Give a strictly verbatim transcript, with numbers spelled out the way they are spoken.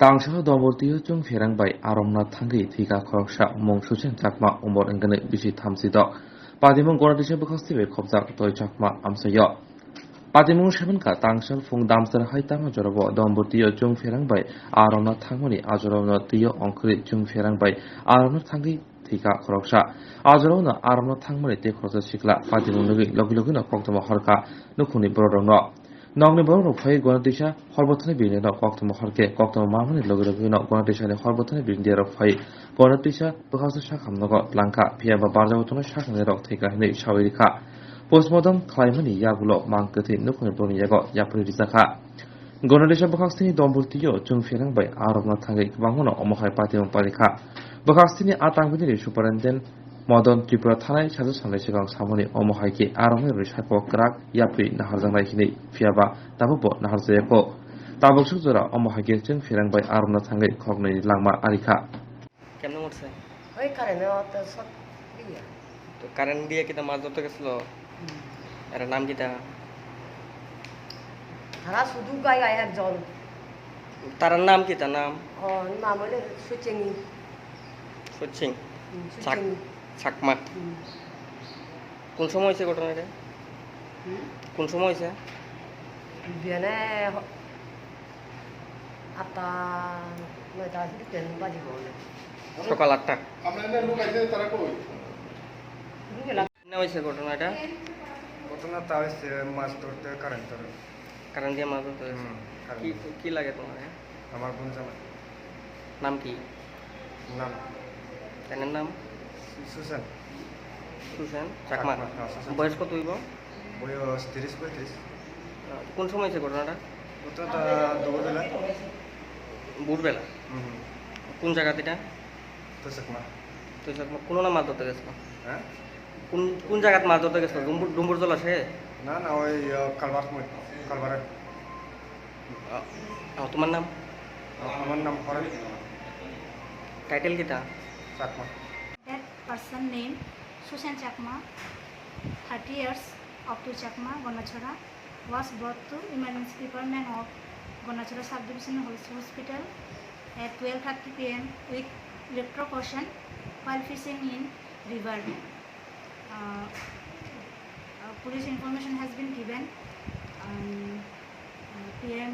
Tangsalo Domburtio chwng pherang bai aromna thangwi thwikha khoroksa, mung Suchen Chakma, umor wngkha bisi thamchi do. Patimung Gonatisa bwkhak simi khopjak Toi Chakma amchaio. Patimung semenkha tangsal phung damsar hai tamo jorabo Domburtio chwng pherang bai aromna thangmani ajorano twiyo ongkhorwi chwng pherang bai aromna thangwi thwikha khoroksa. Ajorano aromna thangmani tei khoroksa sikla patimung nugwi logi logino koktwma horkha nukhungni bororokno. Nokni bororok phai Gonatisa horbothani bini no koktwma horkhe koktwma mamani logi logino Gonatisani horbothani bini derok phai Gonatisa bwkhaksa sakhamnogo tlangkha, phiyaba barjao tongnai sakhamnirok thwikha hinwi sawi rikha. Postmortem khlaimani yagulo mang kwthwi nukhungni borokni yago yapri rijakha. Gonatisa bwkhaksini Domburtio chwng pherang bai arokno thangwi kwbangmano omo hai patimung palikha. Bwkhaksini a tangbini Superintendent Modon Tripura thanai sajak sanai swkang samani omo hai khe arokni rwi sako kwrak yapri naharjaknai hinwi, phiyaba tabukbo naharjakya kho. Tabuk swk jora omo hai khe chwng pherang bai arokno thangwi khoknwi langma arikha. কেমনে মরছে? ওই কারেন্টে অত শর্ট দিয়ে। তো কারেন্ট দিয়ে কিতা মাছ ধরতে গেছিল? হুম। এর নাম কিতা? তারা শুধু গায়ে গায়ে একজন। তার নাম কিতা নাম? ও, নাম হলো সুচিনি। সুচিং? হুম, চাক-, সুচিনি। চাকমা। হুম। কোন সময় হয়েছে ঘটনা এটা? হুম? কোন সময় হয়েছে? বিয়ানে হ-, আটটা, নয়টা, তিন বাজিব অনেক। সকাল আটটা। আমরা এনে লোক আইছে, তারা কই? না হয়েছে ঘটনাটা? ঘটনাটা হয়েছে মাছ ধরতে কারেন্ট ধরে। কারেন্ট দিয়ে মাছ ধরতে হয়েছে? হুম, কারেন্ট কি, ধরে। কি লাগে তোমার? আমার বোন জামাই। নাম কি? নাম? তাদের নাম? সু-, সুশান্ত। সুশান্ত চাকমা। চাকমা, হ্যাঁ, সুশান্ত। বয়স কত হইব? বয়স তিরিশ পঁয়ত্রিশ। আহ, কোন সময় হয়েছে ঘটনাটা? ঘটনাটা দুপুরবেলা। ভোরবেলা? হুম, হুম। কোন জায়গাতে এটা? তো চাকমা। তো চাকমা, কোন না মাছ ধরতে গেছিল? হ্যাঁ? কোন, কোন জায়গাত মাছ ধরতে গেছিল? ডুম্বুর, ডুম্বুর জলাশয়ে? না, না, ওই, আহ, কালভার্ট মই-, কালভার্টে। আহ, আহ, তোমার নাম? আহ, আমার নাম হরেন। টাইটেল কিতা? Chakma. That person name Susen Chakma, thirty years, of Tuichakma, Gondachora, was brought to emergency department of Gondachora subdivision hos-, hospital at twelve thirty P M with electrocution while fishing in river. Uh, uh, police information has been given, um, uh, P M